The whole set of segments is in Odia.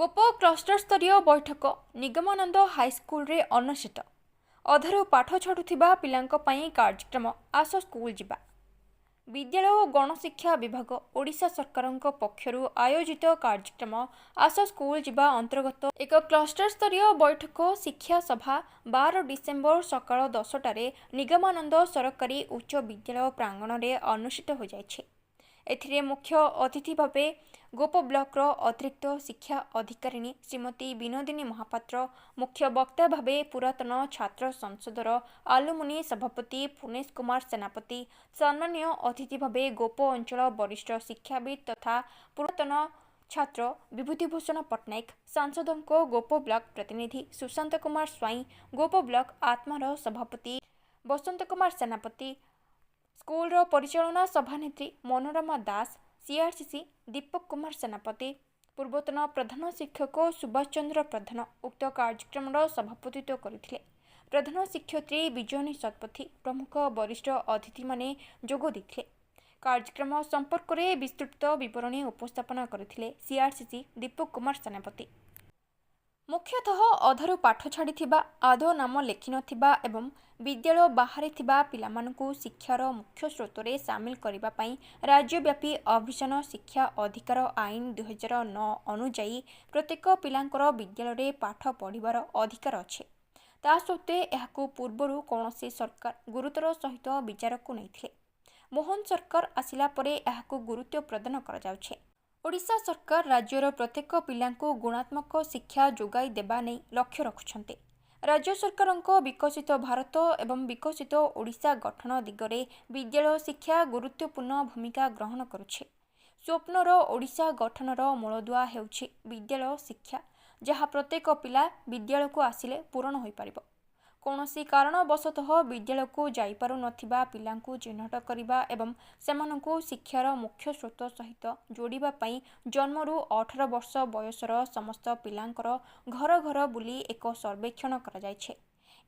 ଗୋପ କ୍ଲଷ୍ଟର ସ୍ତରୀୟ ବୈଠକ ନିଗମାନନ୍ଦ ହାଇସ୍କୁଲରେ ଅନୁଷ୍ଠିତ। ଅଧାରୁ ପାଠ ଛାଡୁଥିବା ପିଲାଙ୍କ ପାଇଁ କାର୍ଯ୍ୟକ୍ରମ ଆସ ସ୍କୁଲ ଯିବା। ବିଦ୍ୟାଳୟ ଓ ଗଣଶିକ୍ଷା ବିଭାଗ, ଓଡ଼ିଶା ସରକାରଙ୍କ ପକ୍ଷରୁ ଆୟୋଜିତ କାର୍ଯ୍ୟକ୍ରମ ଆସ ସ୍କୁଲ ଯିବା ଅନ୍ତର୍ଗତ ଏକ କ୍ଲଷ୍ଟର ସ୍ତରୀୟ ବୈଠକ ଶିକ୍ଷା ସଭା 12 ଡିସେମ୍ବର ସକାଳ 10ଟାରେ ନିଗମାନନ୍ଦ ସରକାରୀ ଉଚ୍ଚ ବିଦ୍ୟାଳୟ ପ୍ରାଙ୍ଗଣରେ ଅନୁଷ୍ଠିତ ହୋଇଯାଇଛି। ଏଥିରେ ମୁଖ୍ୟ ଅତିଥି ଭାବେ ଗୋପ ବ୍ଲକର ଅତିରିକ୍ତ ଶିକ୍ଷା ଅଧିକାରିଣୀ ଶ୍ରୀମତୀ ବିନୋଦିନୀ ମହାପାତ୍ର, ମୁଖ୍ୟ ବକ୍ତା ଭାବେ ପୁରାତନ ଛାତ୍ର ସଂସଦର ଆଲୁମିନି ସଭାପତି ପୁନେଶ କୁମାର ସେନାପତି, ସମ୍ମାନନୀୟ ଅତିଥି ଭାବେ ଗୋପ ଅଞ୍ଚଳ ବରିଷ୍ଠ ଶିକ୍ଷାବିତ୍ ତଥା ପୁରାତନ ଛାତ୍ର ବିଭୂତିଭୂଷଣ ପଟ୍ଟନାୟକ, ସାଂସଦଙ୍କ ଗୋପ ବ୍ଲକ ପ୍ରତିନିଧି ସୁଶାନ୍ତ କୁମାର ସ୍ୱାଇଁ, ଗୋପ ବ୍ଲକ ଆତ୍ମାର ସଭାପତି ବସନ୍ତ କୁମାର ସେନାପତି, ସ୍କୁଲର ପରିଚାଳନା ସଭାନେତ୍ରୀ ମନୋରମା ଦାସ, ସିଆର୍ସିସି ଦୀପକ କୁମାର ସେନାପତି, ପୂର୍ବତନ ପ୍ରଧାନ ଶିକ୍ଷକ ସୁଭାଷ ଚନ୍ଦ୍ର ପ୍ରଧାନ ଉକ୍ତ କାର୍ଯ୍ୟକ୍ରମର ସଭାପତିତ୍ୱ କରିଥିଲେ। ପ୍ରଧାନ ଶିକ୍ଷୟିତ୍ରୀ ବିଜୟନୀ ଶତପଥୀ ପ୍ରମୁଖ ବରିଷ୍ଠ ଅତିଥିମାନେ ଯୋଗ ଦେଇଥିଲେ। କାର୍ଯ୍ୟକ୍ରମ ସମ୍ପର୍କରେ ବିସ୍ତୃତ ବିବରଣୀ ଉପସ୍ଥାପନା କରିଥିଲେ ସିଆର୍ସିସି ଦୀପକ କୁମାର ସେନାପତି। ମୁଖ୍ୟତଃ ଅଧାରୁ ପାଠ ଛାଡ଼ିଥିବା, ଆଦୌ ନାମ ଲେଖିନଥିବା ଏବଂ ବିଦ୍ୟାଳୟ ବାହାରେ ଥିବା ପିଲାମାନଙ୍କୁ ଶିକ୍ଷାର ମୁଖ୍ୟ ସ୍ରୋତରେ ସାମିଲ କରିବା ପାଇଁ ରାଜ୍ୟବ୍ୟାପୀ ଅଭିଯାନ ଶିକ୍ଷା ଅଧିକାର ଆଇନ 2009 ଅନୁଯାୟୀ ପ୍ରତ୍ୟେକ ପିଲାଙ୍କର ବିଦ୍ୟାଳୟରେ ପାଠ ପଢ଼ିବାର ଅଧିକାର ଅଛି। ତା ସତ୍ତ୍ୱେ ଏହାକୁ ପୂର୍ବରୁ କୌଣସି ସରକାର ଗୁରୁତ୍ୱର ସହିତ ବିଚାରକୁ ନେଇଥିଲେ। ମୋହନ ସରକାର ଆସିଲା ପରେ ଏହାକୁ ଗୁରୁତ୍ୱ ପ୍ରଦାନ କରାଯାଉଛି। ଓଡ଼ିଶା ସରକାର ରାଜ୍ୟର ପ୍ରତ୍ୟେକ ପିଲାଙ୍କୁ ଗୁଣାତ୍ମକ ଶିକ୍ଷା ଯୋଗାଇ ଦେବା ନେଇ ଲକ୍ଷ୍ୟ ରଖୁଛନ୍ତି। ରାଜ୍ୟ ସରକାରଙ୍କ ବିକଶିତ ଭାରତ ଏବଂ ବିକଶିତ ଓଡ଼ିଶା ଗଠନ ଦିଗରେ ବିଦ୍ୟାଳୟ ଶିକ୍ଷା ଗୁରୁତ୍ୱପୂର୍ଣ୍ଣ ଭୂମିକା ଗ୍ରହଣ କରୁଛି। ସ୍ୱପ୍ନର ଓଡ଼ିଶା ଗଠନର ମୂଳଦୁଆ ହେଉଛି ବିଦ୍ୟାଳୟ ଶିକ୍ଷା, ଯାହା ପ୍ରତ୍ୟେକ ପିଲା ବିଦ୍ୟାଳୟକୁ ଆସିଲେ ପୂରଣ ହୋଇପାରିବ। କୌଣସି କାରଣବଶତଃ ବିଦ୍ୟାଳୟକୁ ଯାଇପାରୁନଥିବା ପିଲାଙ୍କୁ ଚିହ୍ନଟ କରିବା ଏବଂ ସେମାନଙ୍କୁ ଶିକ୍ଷାର ମୁଖ୍ୟ ସ୍ରୋତ ସହିତ ଯୋଡ଼ିବା ପାଇଁ ଜନ୍ମରୁ 18 ବର୍ଷ ବୟସର ସମସ୍ତ ପିଲାଙ୍କର ଘର ଘର ବୁଲି ଏକ ସର୍ବେକ୍ଷଣ କରାଯାଇଛି।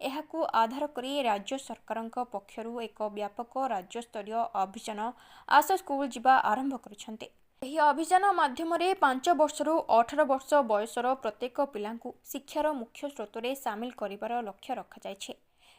ଏହାକୁ ଆଧାର କରି ରାଜ୍ୟ ସରକାରଙ୍କ ପକ୍ଷରୁ ଏକ ବ୍ୟାପକ ରାଜ୍ୟସ୍ତରୀୟ ଅଭିଯାନ ଆସ ସ୍କୁଲ ଯିବା ଆରମ୍ଭ କରିଛନ୍ତି। ଏହି ଅଭିଯାନ ମାଧ୍ୟମରେ 5 ବର୍ଷରୁ 18 ବର୍ଷ ବୟସର ପ୍ରତ୍ୟେକ ପିଲାଙ୍କୁ ଶିକ୍ଷାର ମୁଖ୍ୟ ସ୍ରୋତରେ ସାମିଲ କରିବାର ଲକ୍ଷ୍ୟ ରଖାଯାଇଛି।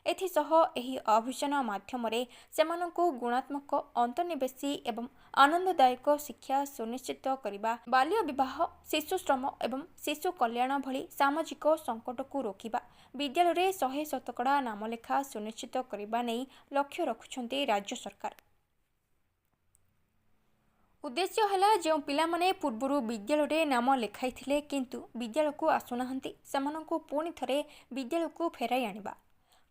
ଏଥିସହ ଏହି ଅଭିଯାନ ମାଧ୍ୟମରେ ସେମାନଙ୍କୁ ଗୁଣାତ୍ମକ, ଅନ୍ତର୍ନିବେଶୀ ଏବଂ ଆନନ୍ଦଦାୟକ ଶିକ୍ଷା ସୁନିଶ୍ଚିତ କରିବା, ବାଲ୍ୟ ବିବାହ, ଶିଶୁ ଶ୍ରମ ଏବଂ ଶିଶୁ କଲ୍ୟାଣ ଭଳି ସାମାଜିକ ସଙ୍କଟକୁ ରୋକିବା, ବିଦ୍ୟାଳୟରେ 100% ନାମଲେଖା ସୁନିଶ୍ଚିତ କରିବା ନେଇ ଲକ୍ଷ୍ୟ ରଖୁଛନ୍ତି ରାଜ୍ୟ ସରକାର। ଉଦ୍ଦେଶ୍ୟ ହେଲା, ଯେଉଁ ପିଲାମାନେ ପୂର୍ବରୁ ବିଦ୍ୟାଳୟରେ ନାମ ଲେଖାଇଥିଲେ କିନ୍ତୁ ବିଦ୍ୟାଳୟକୁ ଆସୁନାହାନ୍ତି, ସେମାନଙ୍କୁ ପୁଣି ଥରେ ବିଦ୍ୟାଳୟକୁ ଫେରାଇ ଆଣିବା।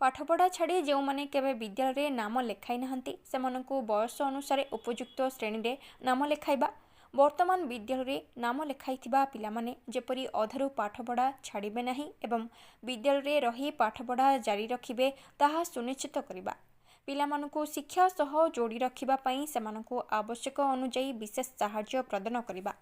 ପାଠପଢ଼ା ଛାଡ଼ି ଯେଉଁମାନେ କେବେ ବିଦ୍ୟାଳୟରେ ନାମ ଲେଖାଇ ନାହାନ୍ତି, ସେମାନଙ୍କୁ ବୟସ ଅନୁସାରେ ଉପଯୁକ୍ତ ଶ୍ରେଣୀରେ ନାମ ଲେଖାଇବା। ବର୍ତ୍ତମାନ ବିଦ୍ୟାଳୟରେ ନାମ ଲେଖାଇଥିବା ପିଲାମାନେ ଯେପରି ଅଧାରୁ ପାଠପଢ଼ା ଛାଡ଼ିବେ ନାହିଁ ଏବଂ ବିଦ୍ୟାଳୟରେ ରହି ପାଠପଢ଼ା ଜାରି ରଖିବେ, ତାହା ସୁନିଶ୍ଚିତ କରିବା। ପିଲାମାନଙ୍କୁ ଶିକ୍ଷା ସହ ଯୋଡ଼ି ରଖିବା ପାଇଁ ସେମାନଙ୍କୁ ଆବଶ୍ୟକ ଅନୁଯାୟୀ ବିଶେଷ ସାହାଯ୍ୟ ପ୍ରଦାନ କରିବା।